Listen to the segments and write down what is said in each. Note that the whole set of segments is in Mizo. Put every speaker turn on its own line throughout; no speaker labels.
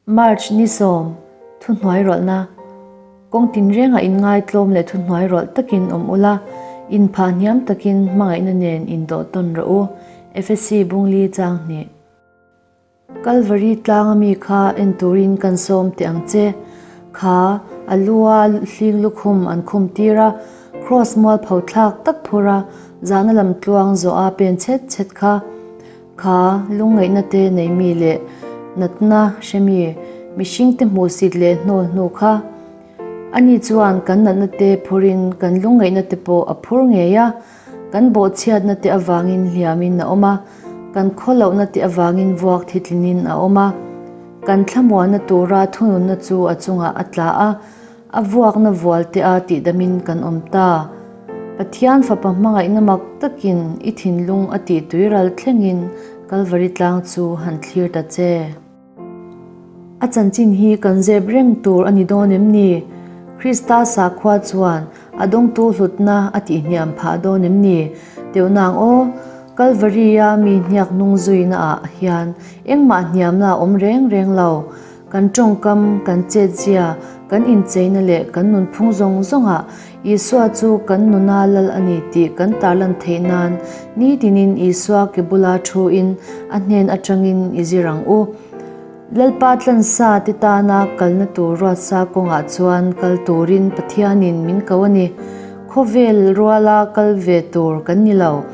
March ni sawm, thuhnuai rawlhna. Kawng tinrengah inngaitlawm leh thuhnuai rawlh takin awm ula, inphah hniam takin hmangaihna nen indawh tawn rawh u, Efesi Bungli chang hnih. Kalvari tlanga mi kha en turin kan sawm teh ang che. Kha, a lua hling lukhum an khum tir a, Kraws mual pho thlak tak phur a, zahna lam tluang zawh a pen chhet chhet kha. Kha, lungngaihna te nei mi leh natna hre mi, mihringte hmuhsit leh hnawl hnu kha. Ani chuan kan natna te phurin kan lungngaihna te pawh a phur ngei a, kan bawhchhiatna te avangin hliamin a awm a, kan khawlohna te avangin vuak thitlinin a awm a. Kan thlamuanna tura thununna chu a chungah a tla a, A vuakna vual te a tihdamin kan awm ta. Pathian fapa hmangaihna mak takin i thinlung a tih tuiral thlengin Kalvari tlang chu han thlir ta che. A chanchin hi kan zep reng tur a ni dawn em ni? Krista sakhua chuan a dawngtu hlutna a tihhniam phah dawn em ni? Teuhnang aw, Kalvari-a mi hniak hnung zuina ah hian engmah hniamna a awm reng reng lo. Kan tawngkam, kan chetzia, kan incheina leh kan nunphung zawng zawngah Isua chu kan nuna lal a ni tih kan tarlan theih nan nitinin Isua ke bula thuin a hnen atangin i zir ang u. Lalpa tlansa te tana kalna tur ruatsa kawngah chuan kal turin Pathianin min ko a ni. Khawvel ruala kal ve tur kan ni lo.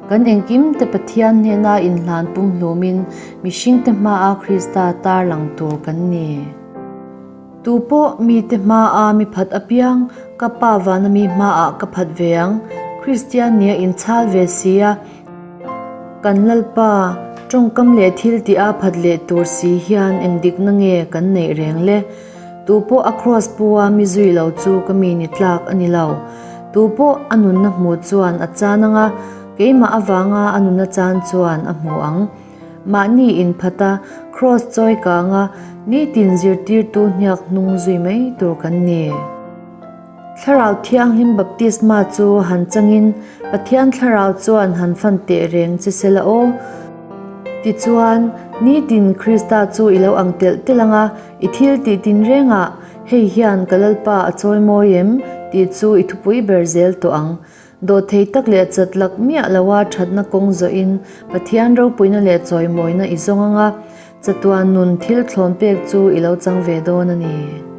Kan engkim te Pathian hnena inhlan pumhlumin mihringte hmaa Krista tarlang tur kan ni. Tu pawh mite hmaa mi phat apiang ka Pa vana mi hmaah ka phat ve ang, Kristian nia inchhal ve si a, kan Lalpa tawngkam leh thil tih a phat leh tur si hian eng dikna nge kan neih reng le? Tu pawh a kraws pu a mi zui lo chu ka mi ni tlak a ni lo. Tu pawh a nunna hmu chuan a chan ang a, keimah avanga a nunna chan chuan a hmu ang. Mahni inphat a, kraws chawi kang a, nitin zirtirtu hniak hnung zui mai tur kan ni. Thlarau Thianghlim baptisma chu han changin Pathian Thlarau chuan han fan teh reng che se la aw. Tichuan, nitin Krista chu i lo ang telh telh ang a, i thil tih tinrengah, Hei hian ka Lalpa a chawi mawi em? tih chu i thupui ber zel tawh ang. Dawhthei tak leh chat lak miah loa thatna kawng zawhin Pathian ropuina leh chawimawina i zawng ang a, chatuan nun thil thlawn pek chu i lo chang ve dawn a ni.